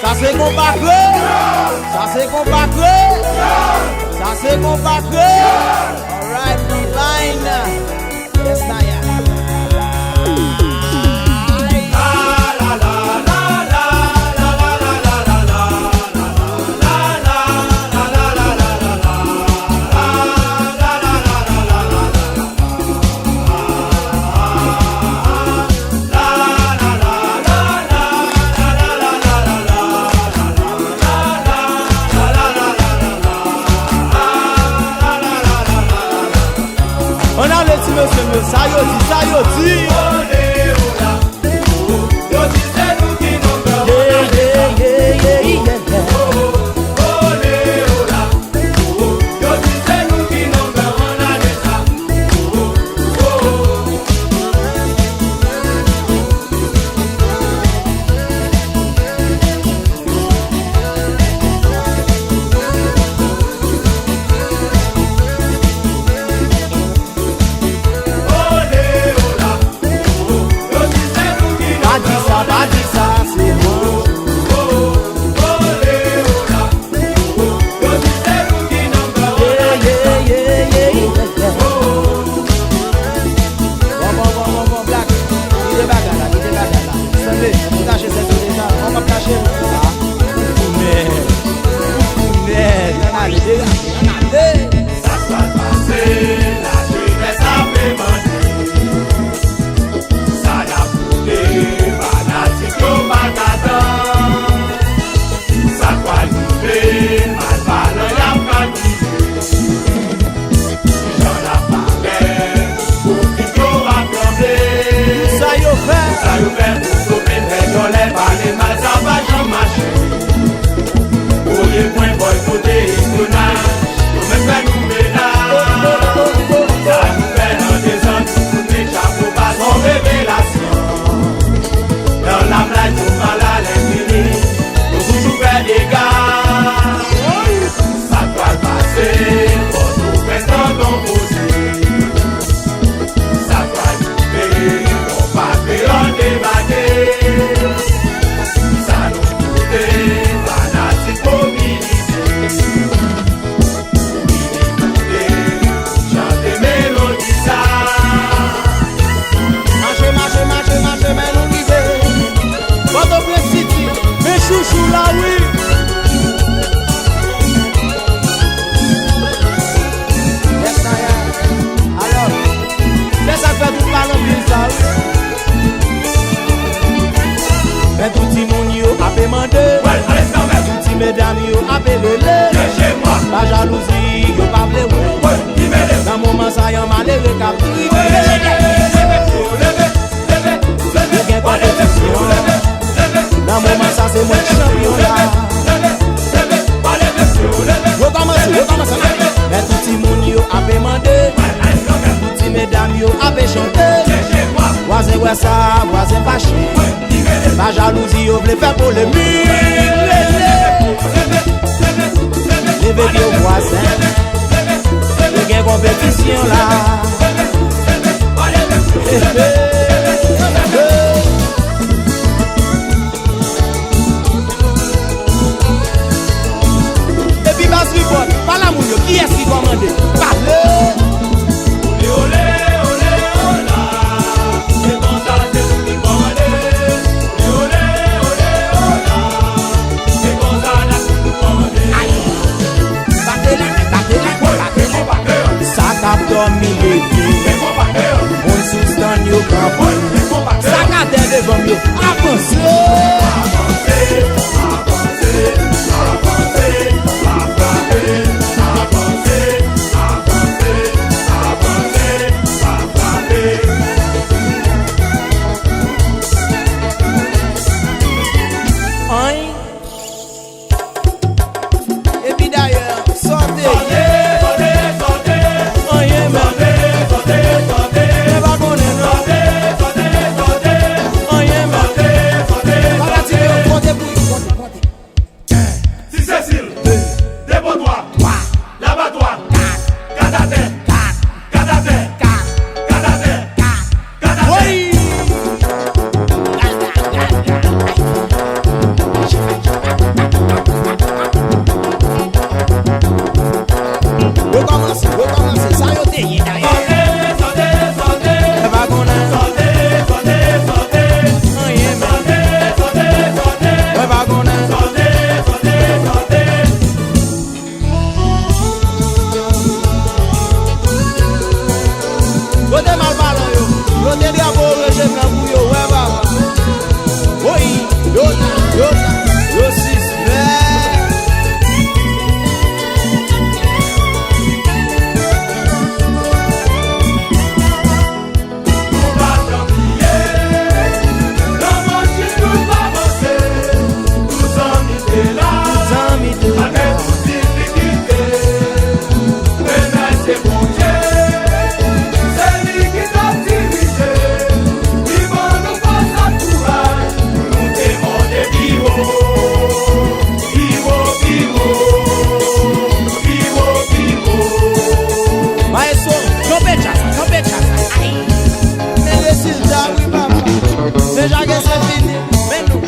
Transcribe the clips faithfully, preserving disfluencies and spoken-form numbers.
Sa se konpa kre. Sa se konpa kre. Sa se konpa kre. Alright, Divine. Yes, I am. Ann ale ti mesye m yo, sa yo di, sa yo di. Pa di sa, pa di sa, se mwen. Yeah, yeah, yeah, yeah, yeah. Bon, bon, bon, bon, bon, Black. Kite bagay la, kite bagay la. Sanble, ou tache sèt ou deja. Kòman m ap tache l? Ah, ou fou nèt. Ou fou nèt. Ann ale, degaje, ann ale. Sa k pral pase, lajenès ape mande. Sa y ap pote, fanatik yo pa t atann. Sa k pral rive, malpalan y ap kalkile. Kijan l ap parèt, boutik yo ap tranble. Sa yo fè? Sa yo fè pou sote nèg yo lè pale mal, sa pa janm mache. Voye pwen, bòykote, espyonaj, yo menm fè nou menaj. Sa nou fè nan dezòd, nou fout met chapo ba, s on revelasyon. Nan lablay, nou pa la lenfini, nou toujou fè dega. Sa k pral pase, Pòtoprens nan ton poze. Sa k pral rive, konpa kreyòl debake. Sa nou pote, fanatik mobilize. Vini koute, chante melodi sa. Mache, mache, mache, mache, men nou rive. Pòtoprens City, men chouchou la, wi. Yes, I am. Alò, se sa k fè tout la nan vil sa, wi. Men tout timoun yo ape mande. Tout ti medam yo ape rele. Pa jalouzi, yo pa vle wè. Nan moman sa, yon malere k ap kriye. Yo gen konpetisyon. Nan moman sa, se mwen k chanpyon la. Rekòmanse, rekòmanse. Men tout timoun yo ape mande. Tout ti medam yo ape chante. Vwazen wè sa, vwazen fache. Pa jalouzi, yo vle fè polemik. Leve pye w, vwazen. Yo gen konpetisyon la. Epi baz report, pale a moun yo, kiyès ki kòmande? Pale! Ole, ole, ole, ola, se konsa se nou ki kòmande. Ole, ole, ole, ola, se konsa n ap toujou kòmande. Ay! Bate la, bate la, bate la. Sa k ap dòmi leve. Moun sou stand yo kanpe. Sa k atè devan m yo avanse. Anyen. Epi dayè, sòte. Anyen menm. Mwen pa konnen non. Anyen menm. Se fini, men nou.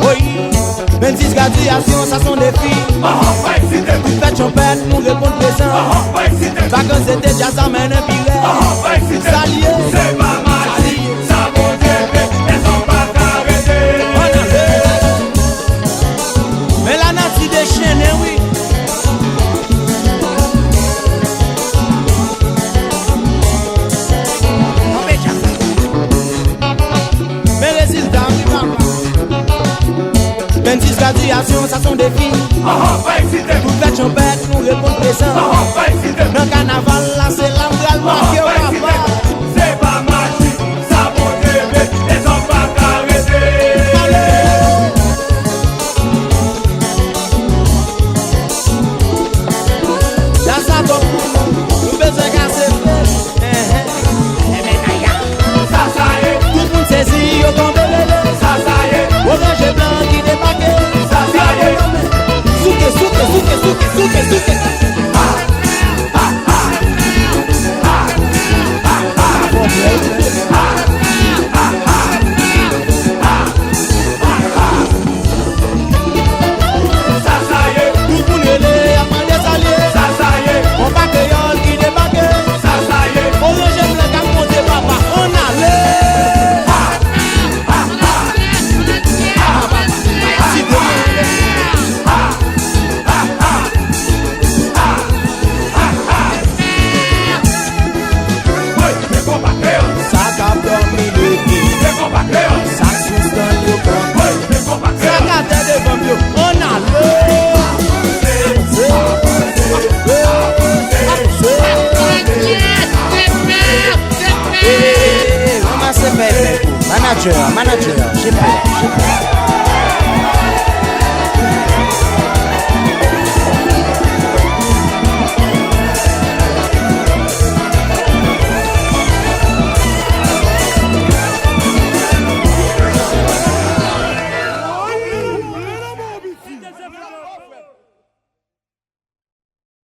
Wi, vennsis gradyasyon, sa se yon defi. Tout fèt chanpèt, nou reponn prezan. Vakans ete, djaz la mennen pi rèd. Sa l ye. Sa l ye. Ann ale. Men lanati dechennen, wi. Kanpe djaz. Men rezilta, wi, papa. Vennsis gradyasyon, sa se yon defi. Tout fèt chanpèt, nou reponn prezan. Nan kanaval la, se la m pral make w, papa. Se pa maji, sa Bondye vle, lèzòm pa ka rete. Ale! Djaz la twòp pou nou, nou bezwen kase fè. Enhen. Enben, naya. Sa sa ye. Tout moun sezi, yo tonbe lele. Sa sa ye. Oranje blan ki debake. Sa sa ye. Souke, souke, souke, souke, souke, souke. Sa sa ye. Tout moun rele, y ap mande sa l ye. Sa sa ye. Konpa kreyòl ki debake. Sa sa ye. Oranje blan k ap monte, papa, ann ale. Sa k ap dòmi leve. Sa k sou stann yo kanpe. Sa k atè devan m yo. Ann ale. Avanse, avanse, avanse. Ranmase fèy fèy pou. Manager, manager, j'ai peur, j'ai peur.